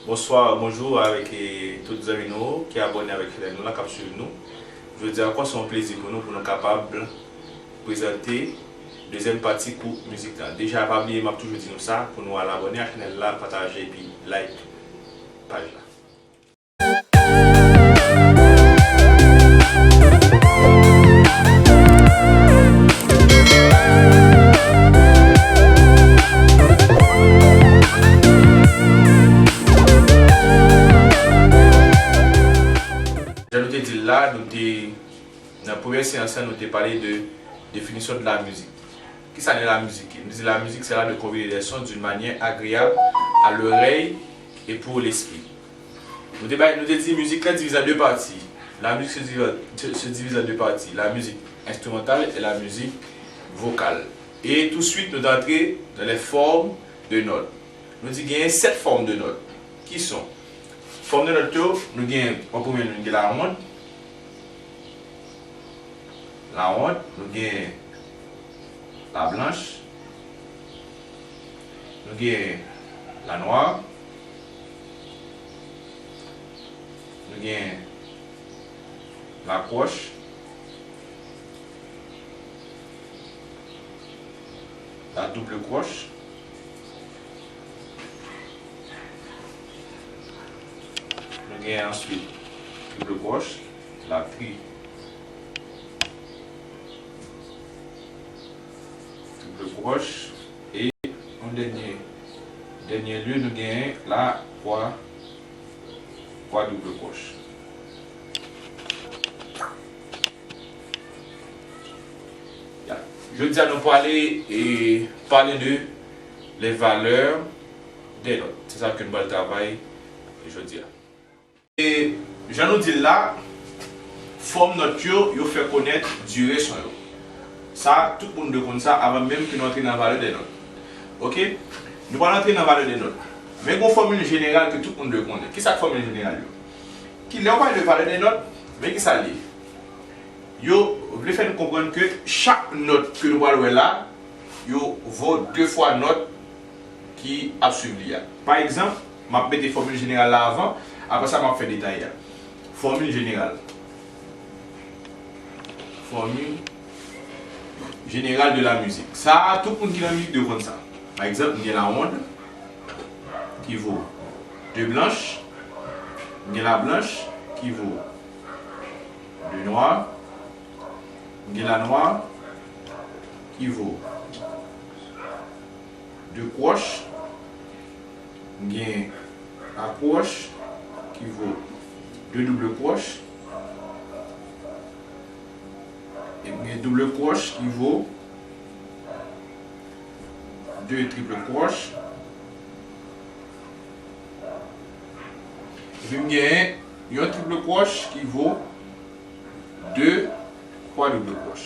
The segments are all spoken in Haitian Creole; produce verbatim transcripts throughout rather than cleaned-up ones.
Bonswa, bonjou avèk, eh, tout zanmi nou ki abòne avèk chanèl nou la, k ap swiv nou. Jodi a ankò, se yon plezi pou nou, pou nou kapab prezante dezyèm pati kou mizik la. Deja, pa bliye, m ap toujou di nou sa, pou nou al abòne ak chanèl la, pataje epi like paj la. Jan nou te di l la, nou te, nan premyè seyans lan, nou te pale de définition de la musique. Kisa le la musique? Nou di la musique, c'est l'art de combiner des sons d'une manière agréable à l'oreille et pour l'esprit. Nou te bay, nou te di mizik la divize an de pati. La musique se divise, se, se divise en deux parties, la musique instrumentale et la musique vocale. E touswit, nou te antre dans les formes de notes. Nou di genyen sèt fòm de nòt. Ki son? Fòm de nòt yo, nou gen, an premye, nou gen la ronde. La ronde, nou gen la blanche. Nou gen la noire. Nou gen la croche. La double croche. Nou gen answit triple croche, la tri, triple croche, e an dènye, dènye lye, nou gen la kwa, kwa double croche. Ya. Jodi a, nou prale, e, pale de les valeurs des notes. Se sa ke nou pral travay jodi a. E, jan nou di l la, fòm nòt yo, yo fè konèt dire son yo. Sa, tout moun dwe konn sa avan menm ke nou antre nan valè dè nòt. Oke? Nou pral antre nan valè dè nòt. Men gon fòmil jeneral ke tout moun dwe konnen. Kisa k fòmil jeneral yo? Ki lè w pale de valè dè nòt, men kisa l ye? Yo vle fè n konprann ke chak nòt ke nou pral wè la, yo vo de fwa nòt ki ap swiv li a. Pa egzanp, m ap mete fòmil jeneral la avan, apre sa m ap fè detay la. Fòmil jeneral. Formule générale de la musique. Sa a, tout moun ki nan mizik dwe konn sa. Pa egzanp, m gen la ronde ki vo de blanch, m gen la blanch ki vo de nwa, m gen la nwa ki vo de kwoch, m gen la kwoch ki vo de double kwoch, e m gen double kwoch ki vo de triple kwoch, epi m gen yon triple kwoch ki vo de kwadouble kwoch.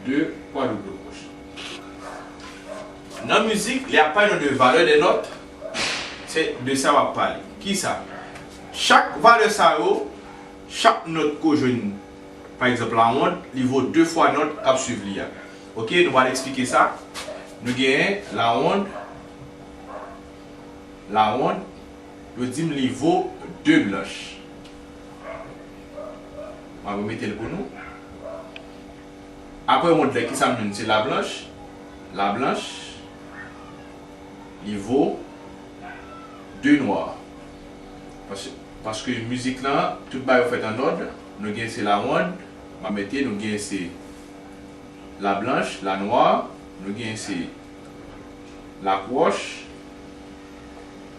De kwadouble kwoch. Nan mizik, lè y ap pale nou de valè dè nòt, se de sa w ap pale. Kisa? Chak valè sa yo, chak nòt ke w jwenn, pa egzanp, la ronde, li vo de fwa nòt k ap swiv li a. Oke, nou pral eksplike sa. Nou genyen la ronde, la ronde, yo di m li vo de blanch. M ap remete l pou nou. Apre ronde la, kisa m jwenn? Se la blanch. La blanch, li vo de nwa. Paske, paske mizik lan, tout bagay yo fèt an òd. Nou gen se la ronde, m ap mete, nou gen se la blanch, la nwa, nou gen se la kwoch,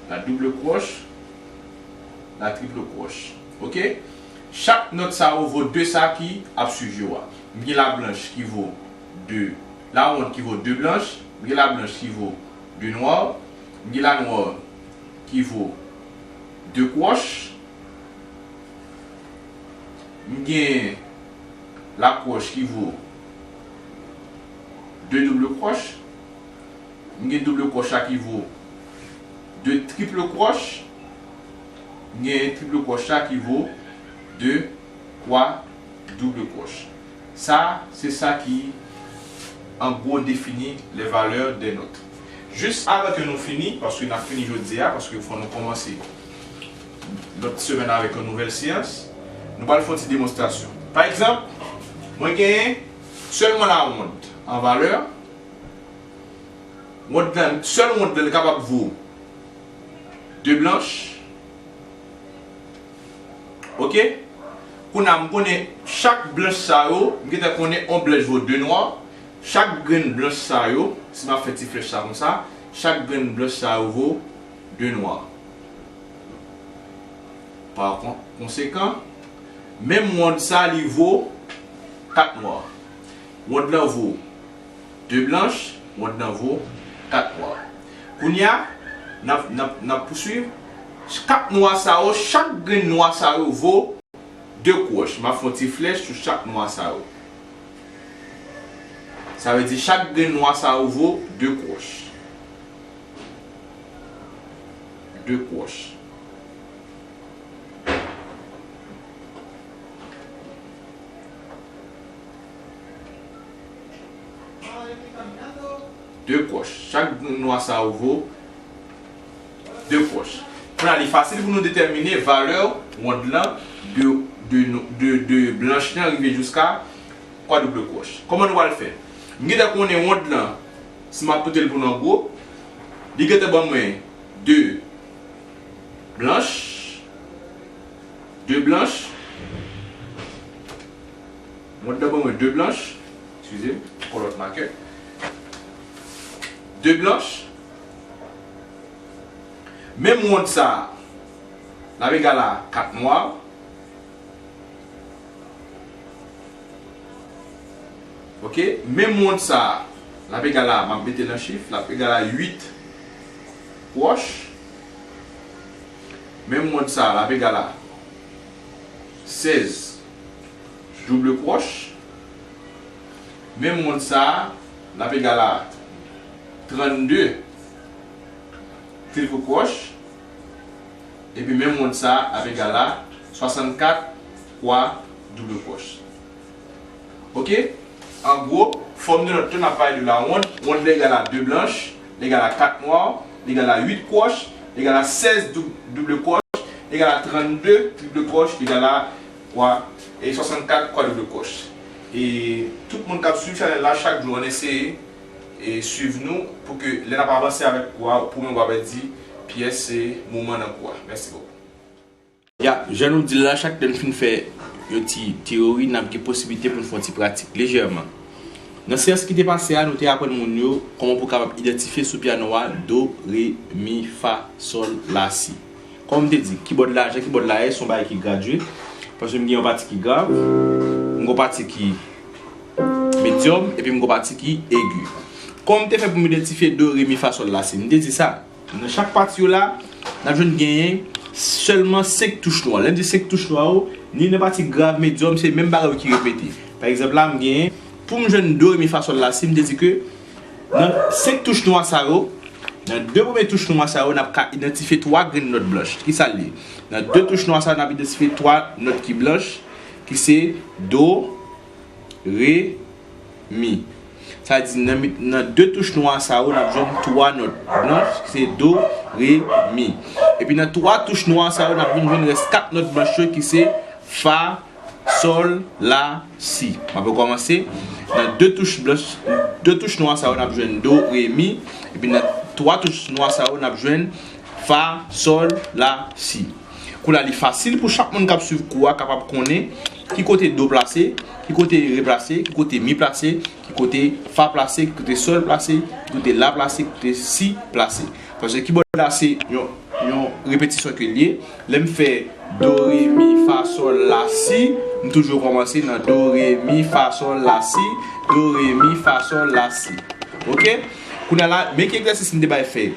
la double kwoch, la triple kwoch. Oke? Chak nòt sa yo vo de sa ki ap swiv yo a. M gen la blanch ki vo de, la ronde ki vo de blanch, m gen la blanch ki vo de nwa, m gen la nwa ki vo de kwoch, m gen la kwoch ki vo de double kwoch, m gen double kwoch la ki vo de triple kwoch, m gen triple kwoch la ki vo de kwadouble kwoch. Sa, se sa ki, an gwo, defini les valeurs des notes. Jis avan ke nou fini, paske n ap fini jodi a, paske fò nou kòmanse lòt semèn avèk yon nouvèl seyans, nou pral fè yon ti demonstrasyon. Pa egzanp, mwen genyen sèlman lawond an valè. Wond lan, sèl wond lan, li kapab vo de blanch. Oke? Kounye a, m konnen chak blanch sa yo, m gentan konnen yon blanch vo de nwa. Chak grenn blanch sa yo, si m ap fè ti flèch sa konsa, chak grenn blanch sa yo vo de nwa. Pa kon-, konsekan, menm wond sa, li vo kat nwa. Wond lan vo de blanch, wond lan vo kat nwa. Kounye a, n ap, n ap, n ap pouswiv. Kat nwa sa yo, chak grenn nwa sa yo vo de kwòch. M ap fè yon ti flèch sou chak nwa sa yo. Sa vle di chak grenn nwa sa yo vo de kwòch. De kwòch. De kwòch. Chak grenn nwa sa yo vo de kwòch. Kounye a, li fasil pou nou detèmine valè wond lan de, de, de, de blanch lan rive jiska kwadouble kwòch. Kòman nou pral fè? M gentan konnen wond lan, si m ap pote l pou nou an gwo, li gentan ban mwen de blanch, de blanch, wond lan ban mwen de blanch, eskize m, pran lòt makè, de blanch, menm wond sa a, l ap egal a kat nwa. Oke, menm wond sa a, l ap egal a, m ap mete l an chif, l ap egal a uit kwòch. Menm wond sa a, l ap egal a sèz double kwòch. Menm wond sa a, l ap egal a trannde triple kwòch. Epi menm wond sa a ap egal a swasannkat kwadouble kwòch. Oke? An gwo, fòm de nòt lan, n ap pale de lawond. Wond lan egal a de blanch, li egal a kat nwa, li egal a uit kwòch, li egal a sèz doub-, double kwòch, li egal a trannde triple kwòch, li egal a kwa, e swasannkat kwadouble kwòch. E tout moun k ap swiv chanèl la chak jou, ann eseye e swiv nou pou ke lè n ap avanse avèk kou a, pou mwen w ap di pyès se moman nan kou a. Mèsi bokou. Ya, jan nou di l la, chak lè n fin fè yon ti teyori, n ap gen posiblite pou n fè yon ti pratik lejèman. Nan seyans ki te pase a, nou te aprann moun yo kòman pou kapab idantifye sou pyano a do, re, mi, fa, sòl, la, si. Kòm m te di, kibòd la, jan kibòd la ye, se yon bagay ki gradye. Paske m gen yon pati ki grav, m gen yon pati ki medyòm, epi m gen yon pati ki egi. Kòman m te fè pou m idantifye do, re, mi, fa, sòl, la, si? M te di sa. Nan chak pati yo la, n ap jwenn genyen sèlman senk touch nwa. Lè m di senk touch nwa yo, ni nan pati grav, medyòm, se menm bagay yo ki repete. Pa egzanp la, m genyen, pou m jwenn do, re, mi, fa, sòl, la, si, m te di ke nan senk touch nwa sa yo, nan de premye touch nwa sa yo, n ap ka idantifye twa grenn nòt blanch. Ki sa l ye? Nan de touch nwa sa yo, n ap idantifye twa nòt ki blanch, ki se do, re, mi. Sa di nan, nan de touch nwa sa yo, n ap jwenn twa nòt blanch, ki se do, re, mi. Epi nan twa touch nwa sa yo, n ap vin jwenn rès kat nòt blanch yo, ki se fa, sòl, la, si. M ap rekòmanse. Nan de touch blanch, de touch nwa sa yo, n ap jwenn do, re, mi. Epi nan twa touch nwa sa yo, n ap jwenn fa, sòl, la, si. Kounye a, li fasil pou chak moun k ap swiv kou a kapab konnen ki kote do plase, ki kote re plase, ki kote mi plase, ki kote fa plase, ki kote sòl plase, ki kote la plase, ki kote si plase. Paske kibòd la se yon, yon repetisyon ke l ye. Lè m fè do, re, mi, fa, sòl, la, si, m toujou kòmanse nan do, re, mi, fa, sòl, la, si, do, re, mi, fa, sòl, la, si. Oke? Kounye a la, men ki egzèsis m te bay fè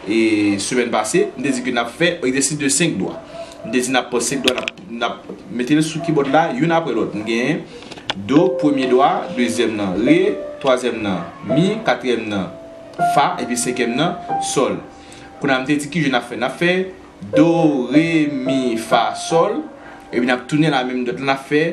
e semèn pase, m te di ke n ap fè egzèsis de senk dwa. M te di n ap pran senk dwa, n ap, n ap mete l sou kibòd la, youn apre lòt. M genyen do, premye dwa, dezyèm nan re, twazyèm nan mi, katriyèm nan fa, epi senkyèm nan sòl. Kounye a m te di ki jan n ap fè. N ap fè do, re, mi, fa, sòl, epi n ap tounen la menm dòt la, n ap fè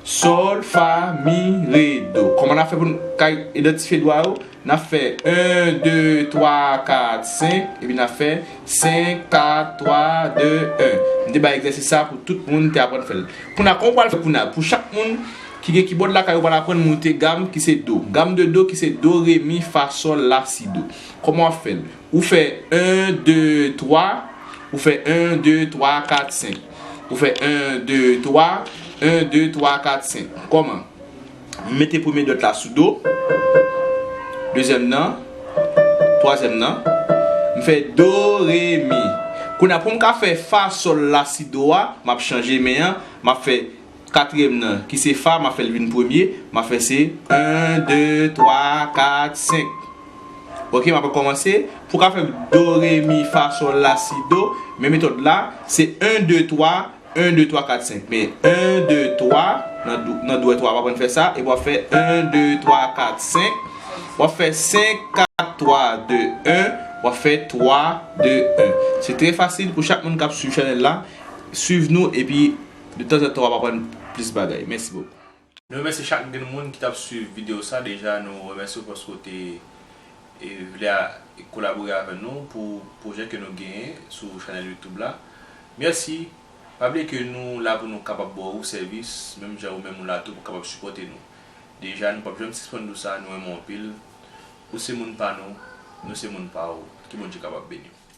Sòl, fa, mi, re, do. Kòman n ap fè pou n ka idantifye dwa yo? N ap fè en, de, twa, kat, senk, epi n ap fè senk, kat, twa, de, en. M te bay egzèsis sa pou tout moun te aprann fè l. Kounye a, kòman w pral fè kounye a? Pou chak moun ki gen kibòd lakay ou, pral aprann moute gam ki se do. Gam de do ki se do, re, mi, fa, sòl, la, si, do. Kòman w ap fè l? Ou fè en, de, twa, ou fè en, de, twa, kat, senk. Ou fè en, de, twa, en, de, twa, kat, senk. Kòman? M mete premye dwèt la sou do, dezyèm nan, twazyèm nan. M fè do, re, mi. Kounye a, pou m ka fè fa, sòl, la, si, do a, m ap chanje men an, m ap fè katriyèm nan, ki se fa, m ap fè l vin premye, m ap fè se en, de, twa, kat, senk. Ok, m ap rekòmanse. Pou w ka fè do, re, mi, fa, sòl, la, si, do, men metòd la, se en, de, twa, en, de, twa, kat, senk. Men en, de, twa, nan dou-, nan dwèt ou a, w ap aprann fè sa, epi w ap fè en, de, twa, kat, senk. W ap fè senk, kat, twa, de, en. W ap fè twa, de, en. Se trè fasil pou chak moun k ap swiv chanèl la. Swiv nou, epi de tanzantan w ap aprann plis bagay. Mèsi bokou. Nou remèsye chak grenn moun ki t ap swiv videyo sa. Deja, nou remèsye w paske w te, e, vle a, kolabore avè nou pou pwojè ke nou genyen sou chanèl YouTube la. Mèsi. Pa bliye ke nou la pou nou kapab ba w sèvis, menm jan ou menm ou la tou pou kapab sipòte nou. Deja, nou p ap janm sispann di w sa, nou renmen w anpil. Ou se moun pa nou, nou se moun pa ou. Ke Bondye kapab beni w.